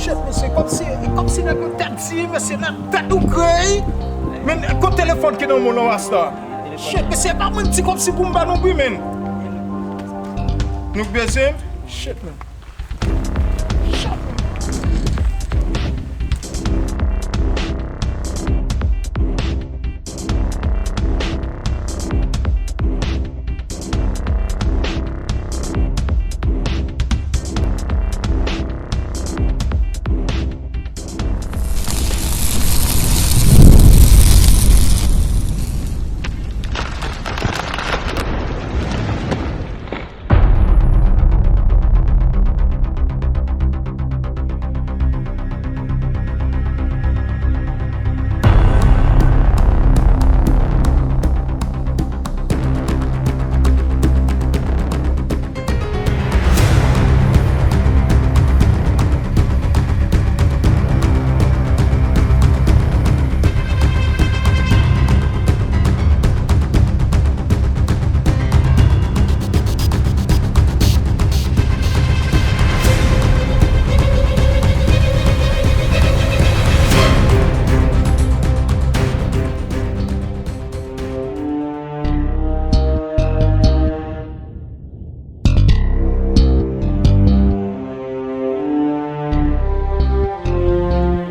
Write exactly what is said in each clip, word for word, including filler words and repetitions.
Shit, mesye, kòmsi, kòmsi nèg yo tèt di, mesye, nèg tèt ou kreye. Men, kot telefòn ki nan men w lan, rasta? Shit, mesye, pa mwen di kòmsi pou m ba nou bri, men. Nou bezwen, shit, men.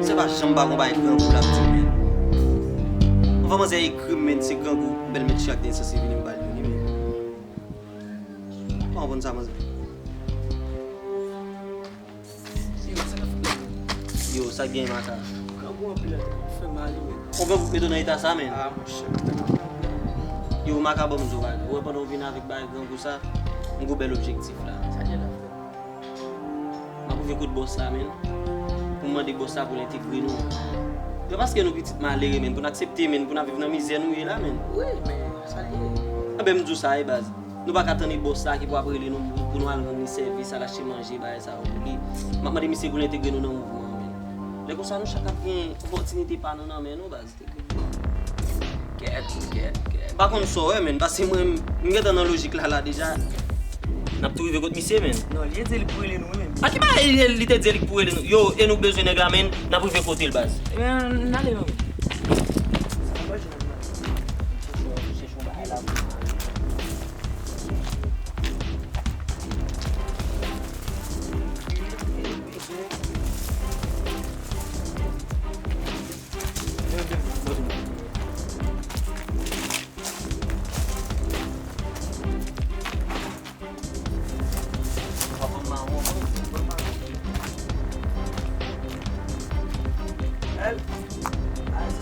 Se pa janm pa gon bagay grangou l ap di, men. Anvan manzè ekri m, men, se grangou bèl mèt chak de sanse vini m ba l youn, men. Kòman konn sa, manzè? Yo, sa k gen, Maka? Grangou anpil, fè mal, wi. Yon grangou k mete w nan eta sa, men. Ah, monchè. Yo, Maka, ban m di w bagay. Ou wè, pandan w vin avèk bagay grangou sa, m gon bèl objektif la. Sa k gen la, frè? M ap rive kot bòs la, men. Pou m mande bòs la pou l entegre nou. Se paske nou pitit malere, men, pou n aksepte, men, pou n ap viv nan mizè nou ye la, men. Wi, men sa l ye. Anben, m di w sa, e baz. Nou pa ka tann e bòs la ki pou ap rele nou pou, pou nou al rann li sèvis, al achte manje, bagay sa yo pou li. M ap mande misye pou l entegre nou nan mouvman an, men. Lè konsa, nou chak ap gen opòtinite pa nou nan men nou, baz. Kèt, kèt, kèt. M pa konn sa w wè, men. Paske mwen, m gentan nan lojik la, la, deja. N ap tou rive kot misye, men. Non, li te di li pou rele nou, men. A ki bagay li, li te di li pou rele nou? Yo, e nou bezwen nèg la, men. N ap rive kote l, baz. Ebyen, n ale, non. Sa pa jwenn nan. Chèche yon, chèche yon bagay la pou nou.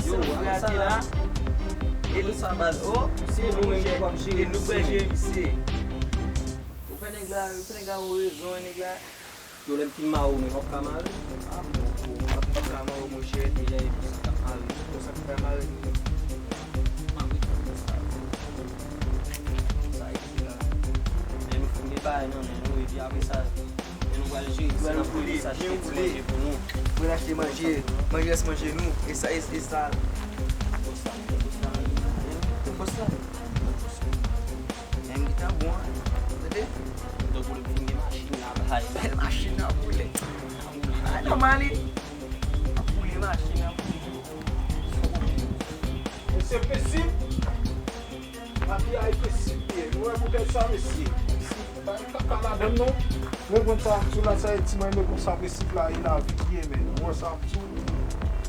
Yo, sa la. E nou sa baz. Oh, se nou menm ki pral jere, e nou pral jere misye. Ou fè nèg la, ou fè nèg la yon rezon, nèg la. Yo, lè m fin mare w, men w ap ka mare? Ah, m p ap ka mare w, monchè. Deja, epi sa k ap mare, konsa k fè mare. M ap ret konsa. Sa isi la. Men nou fin gen bagay nan men nou, epi apre sa, men nou pral jere, si n ap rele sa, se ti manje pou nou. Mwen achte manje, manje rès manje nou, e sa, e, e sa. Konsa, konsa. Konsa. Menm ki tan bon an. Tande? Donk, ou vin gen machin la, bay. Bèl machin nan boule. Ay, nòmal li. Ap boule machin nan boule. Mesye, pesib. Lavi a e pesib li ye. Nou wè modèl sa, mesye. Bay kaka ladann non. Mwen konn sa, sou la sa e ti manje konsa, pesib la, e lavi li ye, men. Ou wè sa,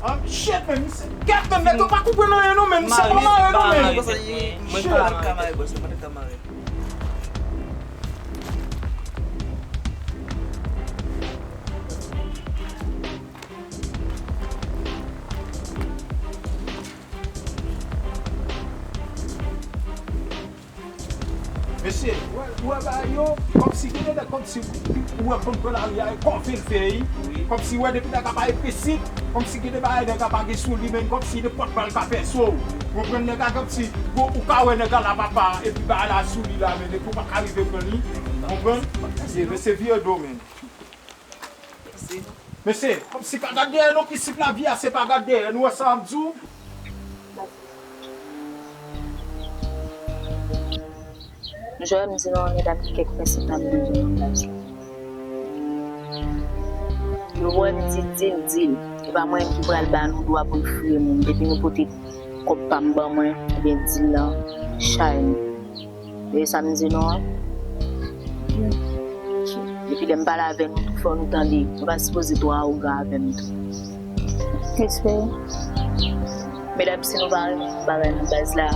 Ah, shit, men, misye, gad, men, nèg yo pa konprann anyen, non, men, misye pa mare, non, men. Mwen pa ka mare, bòs, mwen pa ka mare. Mesye, ou wè, ou wè bagay yo, kòmsi gen de nèg kòmsi ou wè konn pran lari a, e kòve l fè, wi. Kòmsi ou wè depi nèg la pa represif, kòmsi gen de bagay nèg la pa gen sou li, men kòmsi nenpòt bagay ka fè sou ou. Ou konprann nèg la kòmsi, bon, ou ka wè nèg la la papa, epi bagay la sou li la, men depi ou pa ka rive pran li, ou konprann? Mesye, mesye vire do, men. Mesye, kòmsi pa gad dèyè nou, pisip lavi a, se pa gad dèyè nou, wè sa m di w? Jwè m di nou, yon medam ki kèk prensip nan men nou baz. Ou wè pitit, di l, di l. E pa mwen ki pral ba nou dwa pou n fouye moun. Depi nou pote kòb pa m ban mwen, ebyen, di l nan chay nou. E sa m di nou an? Epi lè m pale avè nou tou, fò nou tande. Nou pa sipoze twò awogan avè m tou. Respè. Medam, si nou pa renmen bagay nan baz la,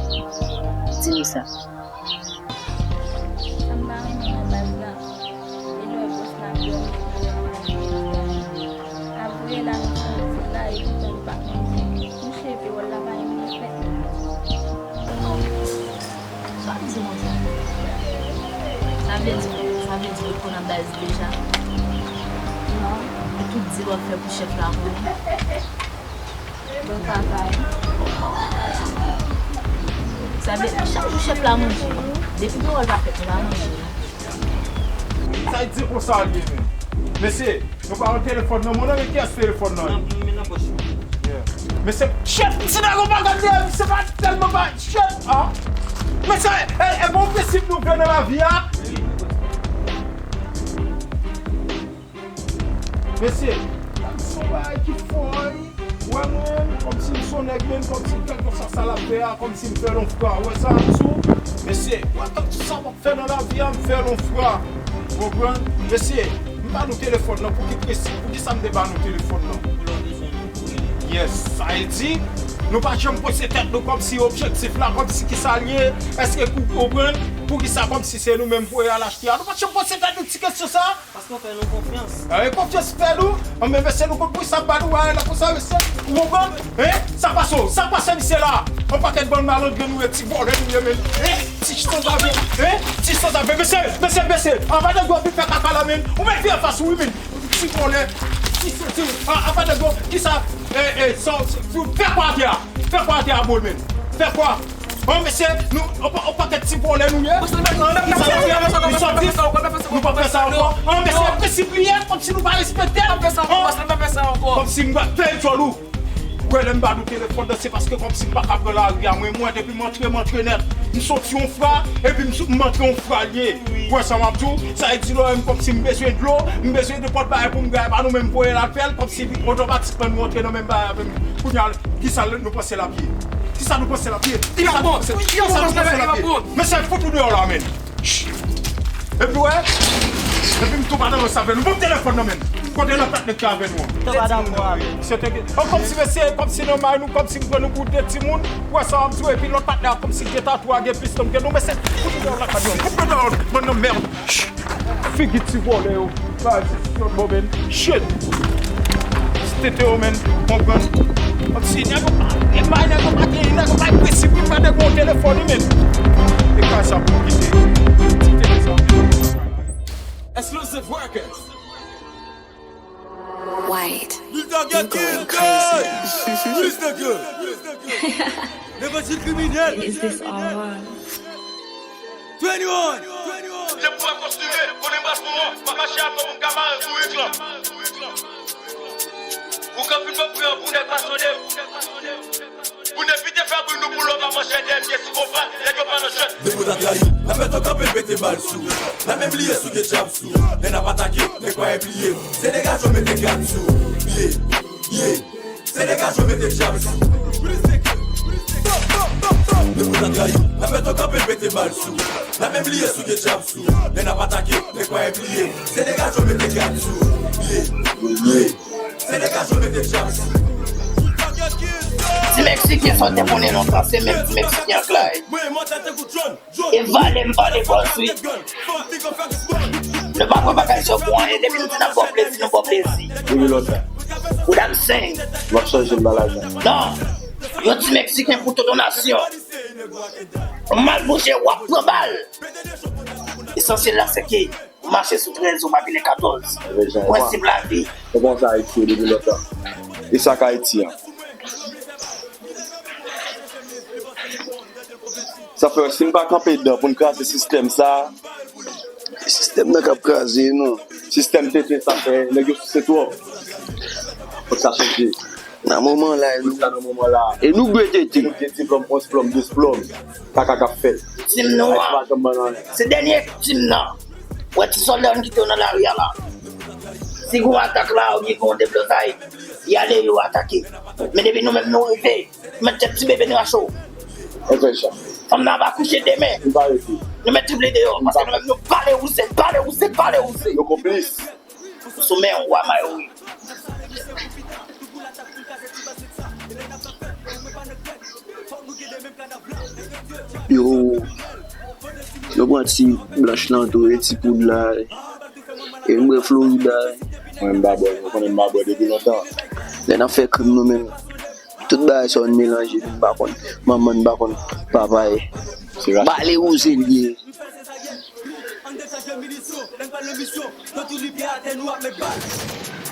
di nou sa. Sa m pa renmen nan baz la, e lè bòs la ap dòmi, apre la nou fè yon ti la, epi tan nou pa konn di, nou cheve wòl la pa renmen fèt. Sa m di konsa? Sa vle di, sa vle di ou konn nan baz deja? Non. Ou tout di w ap fè pou chèf la konnen. Bon travay. Sa vle di chak jou chèf la manje. Depi gen wòl pa fèt, nou pa manje. Sa vle di konsa l ye menm. Mesye, nou pa wè telefòn nan, mwen nan men kiyès telefòn nan ye? Nan, men nan pòch mwen. Yeah. Mesye, chèf, ti nèg ou pa gade, se pa tèlman pa chèf, ah. Mesye, e, e bon prensip nou gen nan lavi a. Mesye, se yon bagay ki fò, wi. Ou wè mwen, kòmsi m se yon nèg, men kòmsi kèlkeswa sa l ap fè a, kòmsi m fè l yon fwa. Ou wè sa m di w? Mesye, ou wè kèlkeswa m ap fè nan lavi a, m fè l yon fwa. Ou konprann? Mesye, m ba nou telefòn nan, pou ki prensip, pou ki sa m te ba nou telefòn nan? Yes, sa vle di, nou pa janm poze tèt nou kòmsi objektif la, kòmsi ki sa l ye, èske ou konprann? Pou ki sa kòmsi se nou menm pou al achte a? Nou pa janm poze tèt nou ti kesyon sa? Paske w fè nou konfyans. Ah, e konfyans fè nou? Anben, mesye, nou konn pou sa ba nou a la konsa, mesye. Ou konprann? Hein? Sa pase w? Sa pase misye la? Yon pakèt bann malandren nou ye, ti vòlè nou ye, men. Hein? Ti sanzave. Hein? Ti sanzave. Mesye, mesye, mesye. Anba de gwo vin fè kaka la, men. Ou mèt vin anfas ou, wi, men. Ti vòlè. Ti sanzave. Ah, anba de gwo. Kisa? Eh, eh, sa, sa, fè kwa atè a? Fè kwa atè a, bòl, men. Fè kwa? An, mesye, nou, on pa, on pakèt ti vòlè nou ye. An, kisa nou fè? Nou sòti, nou pa fè sa ankò. An, mesye, prensip li ye, kòmsi nou pa respekte l. An, kòmsi m pa fè djòl ou. Ou wè, lè m ba nou telefòn nan, se paske kòmsi m pa ka pran lari a. Mwen, mwen, depi m antre, m antre nèt. M soti yon fwa, epi m sou, m antre yon fwa l ye. Ou wè sa m ap di w? Sa vle di lè w wè m kòmsi m bezwen dlo, m bezwen nenpòt bagay pou m gaye ba nou, men m voye l al fè l, kòmsi otomatikman nou antre nan menm bagay avè m. Kounye a, kisa nou panse l ap ye? Kisa nou panse l ap ye? Kisa nou panse l ap ye? Mesye, fout ou deyò la, men. Epi wè, epi m tou pa nan rans avè nou. Ban m telefòn nan, men. Kote lòt patnè ki avè nou an? Tou pa dakò avè nou. Se te gen, oh, kòmsi mesye, kòmsi nan may nou, kòmsi m pran nou pou de timoun. Wè sa w ap di w, epi lòt patnè a kòmsi gen tatouaj, gen piston, gen nou, mesye. Fout nou deyò lakay nou. Fout nou deyò, bann nan mèd. Figi ti vòlè yo. Sa se sisyon bon, men. Shit. Tete yo, men. Konprann. Kòmsi nèg yo pa, e pa nèg yo pa gen, nèg yo pa gen prensip, wi, pa nèg yo telefòn, wi, men. E ka sa pou kite. Ti tete sa. Exclusive Records. White. You going crazy. Levanjil kriminèl. Is this all? Twenty-one. Se pou akostime, konnen baton an, pa mache ak moun ka mare bourik lan. Ou ka fin pa pran pou nèg pa sonde. Pou n evite fè bri nou pou lòt a manchè dènye si konpa, nèg yo pa nan jwèt. Depi w ta trayi, n ap mèt w kanpe, pete bal sou. N ap menm bliye si w gen djab sou. Lè n ap atake, nèg pa repliye. Se degaje w mete gad sou. Ye, ye. Se degaje w mete djab sou. Depi w ta trayi, n ap mèt w kanpe, pete bal sou. N ap menm bliye si w gen djab sou. Lè n ap atake, nèg pa repliye. Se degaje w mete gad sou. Ye, ye. Se degaje w mete djab sou. Ti Meksiken sa w te konnen lontan, se menm ti Meksiken an k la ye. E vale m vale bòs wi. Nou pa pran bagay sa pou anyen, depi nou di n ap ba w plezi, nou ba w plezi. Wi, lòt la. Ou dam seng. M ap chanje m ba lajan. Non. Yon ti Meksiken pou tout yon nasyon. Ou mal bouje, w ap pran bal. Esansyèl la, se ke ou mache sou trèz, ou pa vin nan katòz. Prensip lavi. Se konsa Ayiti ye depi lontan. E sa k Ayiti an? Sa fè, si n pa kanpe dan pou n kraze sistèm sa a, sistèm nan k ap kraze nou. Sistèm tete sa fè, nèg yo souse twòp. Fòk sa chanje. Nan moman la, e nou, sa nan moman la. E nou dwe tete. Nou gen diplòm, onz plòm, douz plòm. Kaka k ap fèt. Tim nou an. Ayiti pa janm ban nou anyen. Se dènye tim nan. Wè ti sòlda yo kite yo nan lari a la. Si gen yon atak la, oubyen gen yon deblozay, y ale yo atake. Men depi nou menm nou rive, nou met tèt ti bebe n rache w. Fanm nan ap akouche demen. Nou met tout li deyò, paske nou menm nou pale wouze, pale wouze, pale wouze. Yo konplis. Sou men wa Mayo wi. Yo, yo pran ti blanch lan tou, e ti poud la, e m bwè Florida. Mwen m pa bwè, ou konnen m pa bwè depi lontan. Lè n ap fè krim nou menm, tout bagay sa yo n melanje, nou pa konn manman, nou pa konn papa e. Bale wouze l ye.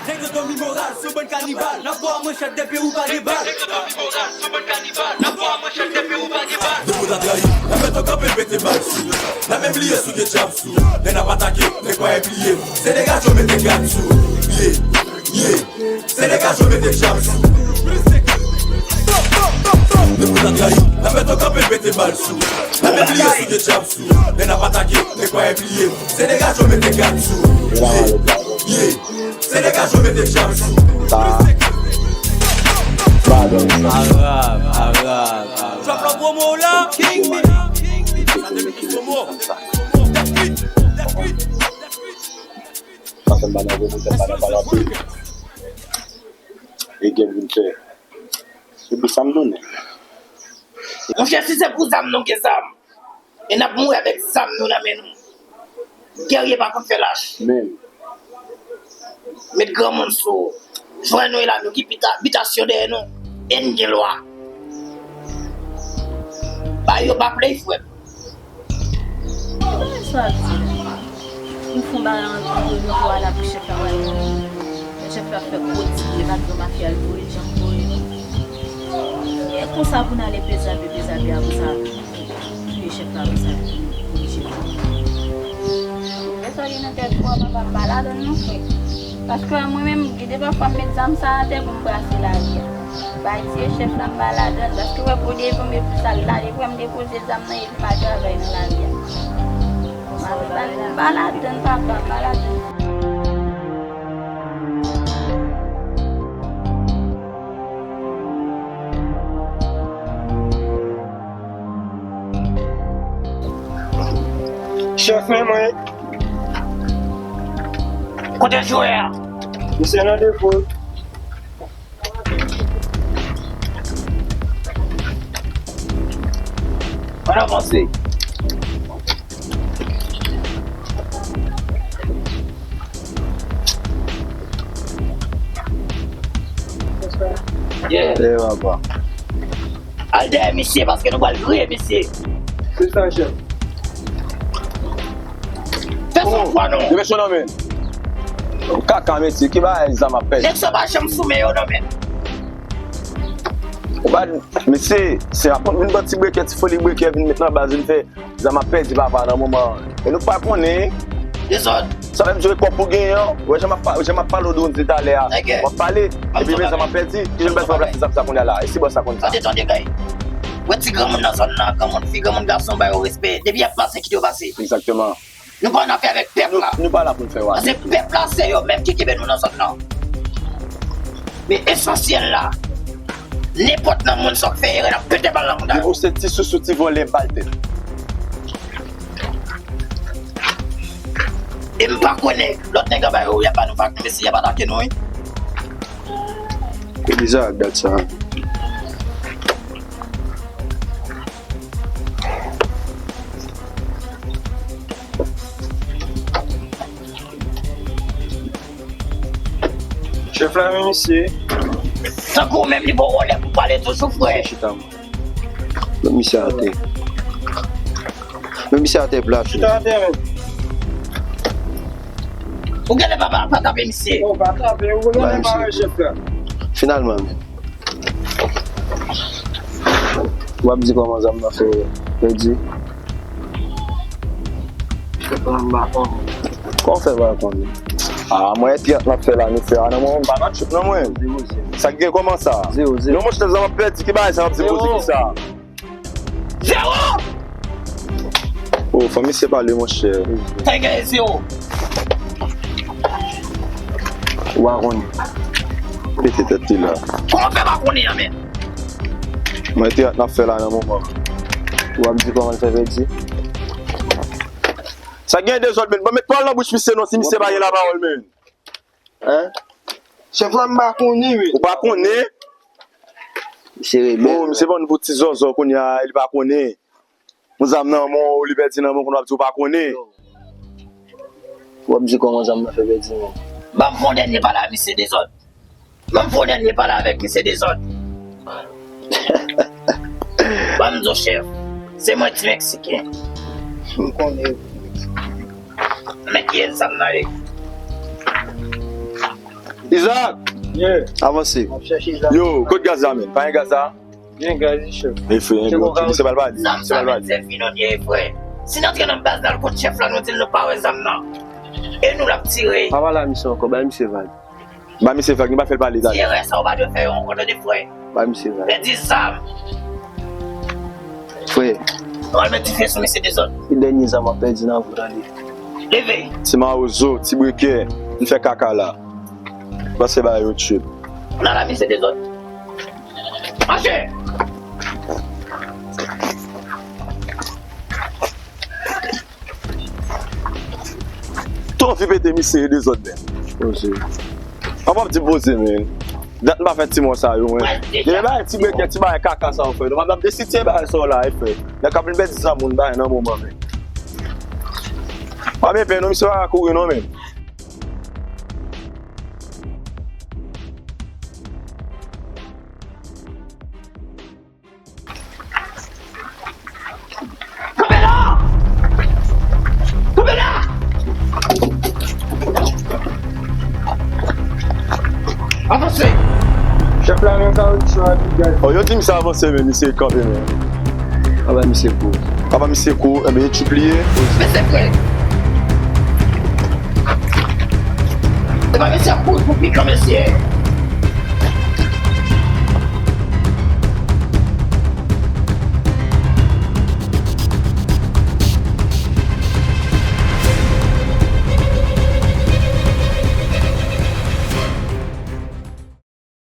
Nèg yo domi moral, se yon bann kanibal. N ap pran manchèt depi ou pa gen bal. N ap pran manchèt depi ou pa gen bal. Depi w ta trayi, n ap mèt w kanpe pete bal sou. N ap menm bliye si w gen djab sou. Lè n ap atake, nèg pa bliye. Se degaje w mete gad sou. Ye, ye. Se degaje w mete djab sou. Depi w ta trayi, n ap mèt w kanpe pete bal sou. N ap menm bliye si w gen djab sou. Lè n ap atake, nèg pa bliye. Se degaje w mete gad sou. Ye, ye. Se degaje w mete djab sou. Arab, Arab, Arab. Drop la promo la, King B. Sa te mete promo. Tèt kwit, tèt kwit. Sa fè m pa nan gwo bout, m pa nan pale anpil. E gen vin fè. Epi sa m donnen. Monchè, si se pou zam, nou gen zam. E n ap mouri avèk zam nou nan men nou. Gèrye pa konn fè lach. Menm. Met granmoun sou ou. Jwenn nou e la, nou ki pita, bitasyon dèyè nou. E n gen lwa. Ba yo pa play, frè m. Ki bagay sa ap di la? Nou fè yon bagay antre nou, nou pral la pou chèf la pral mouri. Chèf la fè gwo ti vye, pa t vle mafya l voye, jan l voye nou. E konsa pou n ale pezape, pezape a konsa. Touye chèf la konsa pou nou korije l. Lè sa gen nan tèt ou a, papa, m pa ladann non, frè. Paske mwen menm, gen de pafwa m met zam sa atè pou m brase lavi a. Bay tiye chèf la, m pa ladann. Paske wè pou devan m, epi sa l la, depi wè m depoze zam nan, epi m al travay nan lavi a. M pa, m pa, m pa ladann, papa, m pa ladann. Chèf, men mwen. Kote jwè a? Misye nan depo. Ann avanse. Yeah. Yeah, papa. Al dèyè misye, paske nou pral griye misye. Se sa, chèf. Fè sa fwa non. Yo mete nan men. Kaka, mesye, ki bagay zam ap pèdi? Nèg sa pa janm sou men yo non, men. Ou pa, mesye, se apot vin pran ti breke, ti foli breke, vin met nan baz, vin fè zam ap pèdi papa nan moman an. E nou pa konnen. Dezòd. Sa fè m di w e kòb pou genyen an. Ou wè jan m ap pa-, jan m ap pale w de yon di talè a. W ap pale, epi men zam ap pèdi. Ki jan m fè plase zam sa kounye a la? E si bòs la konn sa? Tande, tande, gay. Ou wè ti granmoun nan zòn nan, granmoun fi, granmoun gason, ba yo respè. Depi y ap pase, kite yo pase. Egzakteman. Nou pa nan afè avèk pèp la. Nou, nou pa la pou n fè wani. Paske pèp la, se yo menm ki kenbe nou nan zòn nan. Men esansyèl la, nenpòt nan moun sa k fè erè, n ap pete bal nan mouda yo. Depi w se ti sousou, ti vòlè, bal tèt. E m pa konnen lòt nèg anba yo, y ap ba nou vag, mesye, y ap atake nou, wi. Bizarre, that sound. Chèf la, men misye. Tankou menm li bon wòlè pou pale toujou, frè. Chita, man. Met misye atè. Met misye atè plat. Chita atè, men. Ou genlè pa, pa, pa tape misye. Non, pa tape, ou genlè pa wè chèf la. Finalman, men. W ap di kòman zam nan fè pèdi? Chèf la, m pa konnen. Kòman w fè pa konnen? Ah, mwen, trant n ap fè la, nou fè a nan mwen, m pa nan tchout nan mwen. Zewo zewo. Sa k gen kòman sa? Zewo zewo. Non, monchè, zam ap pèdi, ki bagay sa, zam ap pèdi, ki sa? Zewo! Oh, fò misye pale, monchè. Sa gen zewo. Ou pa konnen. Pete tèt li la. Kòman fè pa konnen an, men? Mwen te ak n ap fè la nan moman. Ou ap di kòman l fè pèdi? Sa gen dezòd, men. Bon, met pawòl nan bouch misye non, si misye pa gen lapawòl, men. Hein? Chèf la, m pa konnen, men. Ou pa konnen? Misye rebèl. Bon, misye ban nou pou ti zòzò kounye a, li pa konnen. Yon zam nan men w, li pèdi nan men w, kounye a w ap di w pa konnen. Yo. W ap di kòman zam nan fè pèdi men w? Ban m fè yon dènye pale a misye Dezòd. Ban m fè yon dènye pale avèk misye Dezòd. Ban m di w, chèf, se mwen ti Meksiken. M konnen. Men ki zam nan ye? Isaac! Yeah. Avanse. M ap chèche zam. Yo, kote gaz la, men? Pa gen gaz la? Gen gaz wi, chèf. E frè, misye pral pale. Zam sa, men se fi nou ye, frè. Si n antre nan baz la, l kot chèf la, nou di l nou pa wè zam nan. E nou l ap tire. Pa pale a misye ankò, bay misye vag. Bay misye vag, nou pa fè l pale, tande. Ti erè sa, ou pa dwe fè yo ankò, tande, frè. Bay misye vag. Pèdi zam. Frè. Nou al met dife sou misye Dezòd. Se dènye zam w ap pèdi nan vi w, tande. Leve. Ti mawozo, ti brekè, vin fè kaka la. Pase ba yo tchip. N al a misye Dezòd. Mache! Twòp fi pete misye Dezòd, men. Poze. An p ap di poze, men. Dat m pa fè ti mò sa yo, men. Depi bay ti brekè, ti bagay kaka sa yo, frè. Nou p ap ap desitye bagay sa yo la, frè. Nèg k ap vin pèdi zam moun bagay nan moman, men. Pa byen pè non, misye pa ka kouri non, men. Kanpe la! Kanpe la! Avanse! Chèf la, men sa yo di chwa pi gaz. Oh, yo di misye avanse, men misye kanpe, men. Aba misye kou. Aba misye kou, enben, e tchip li ye. Men se vre. Se pa misye ap kouri pou pikan, mesye.